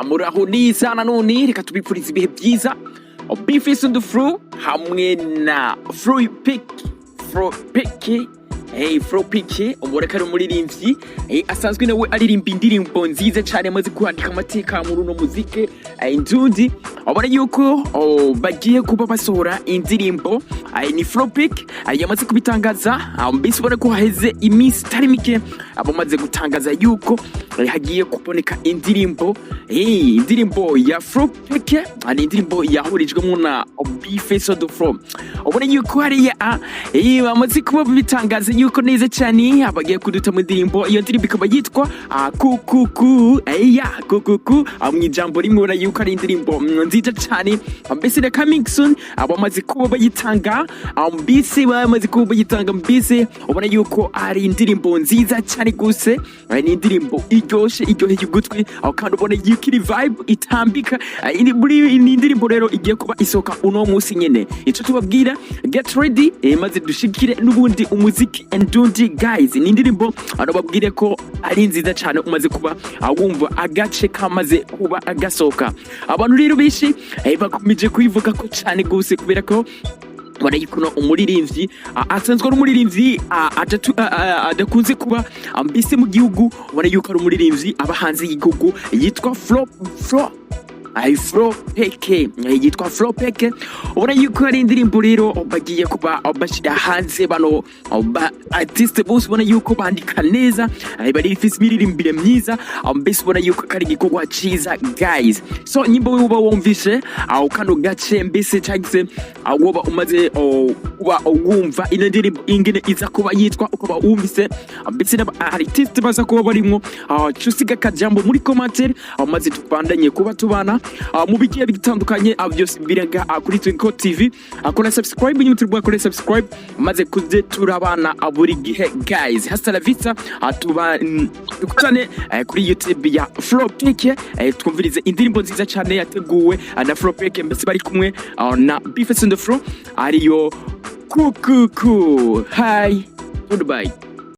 Muraho neza. Nanone reka tubipfurize ibihe byiza. B-Face on the floor hamwe na Fro Pick, Fro Pick. Hey, Fro Pick, umubona ko ari umuririmbyi asanzwe nawe aririmba indirimbo nziza cyane, amaze kwandika amateka muri uno muziki ndundi. Ubona yuko, oh, bagiye kuba basohora indirimbo. Ni Fro Pick yamaze kubitangaza. Mbese ubona ko haheze iminsi itari mike abamaze gutangaza yuko hagiye kuboneka indirimbo, indirimbo ya Fro Pick. Ni indirimbo yahurijwemo na B-Face on the floor. Ubona yuko hariya bamaze kuba bitangaza yuko neza cyane abagiye kuduta mu ndirimbo. Iyo ndirimbo ikaba yitwa kukuku, eya kukuku. Mu ijambo rimwe, ubona yuko ari indirimbo nziza cyane. Mbese na coming soon, bamaze kuba bayitanga. Mbese bamaze kuba bayitanga. Mbese ubona yuko ari indirimbo nziza cyane gose. Ni indirimbo iryoshe, iryoheye ugutwi, aho kandi ubona yuko iri vibe itambika. Muri ni indirimbo rero igiye kuba isohoka uno munsi nyene. Ico tubabwira, get ready, maze dushikire n'ubundi umuziki ndundi. Guys, ni indirimbo babwire ko ari nziza cyane. Umaze kuba wumva agace kamaze kuba gasohoka, abantu rero benshi bakomeje kuyivuga ko cyane gose, kubera ko ubona yuko uno umuririmbyi asanzwe ari umuririmbyi adakunze kuba mbese mu gihugu. Ubona yuko ari umuririmbyi aba hanze y'igihugu, yitwa Flo Flo ay Fro Peke, yitwa Fro Peke. Ubona yuko ari indirimbo rero bagiye kuba bashyira hanze. Bano ba artiste bose ubona yuko bandika neza, bari ifise imiririmbire myiza. Mbese ubona yuko kari igikorwa ciza, guys. So nyimba woba wumvise aho kano gace, mbese cyangwa se woba umaze, oh, kuba wumva ino ndirimbo ingene iza kuba yitwa, ukaba wumvise mbese n'aba artiste baza kuba barimwo, cusiga akajambo muri commentaire, maze tubandanye kuba tubana mu bigiye bitandukanye. Byose birenga kuri Twinkle TV. Kora subscribe nyuma, turi kora subscribe, maze kuze turabana buri gihe, guys. Hasta la vista. Tuba dukutane kuri YouTube ya Flo Peke, twumvirize indirimbo nziza cyane yateguwe na Flo Peke, mbese bari kumwe na B-Face on the floor, ariyo kukuku. Hi, goodbye.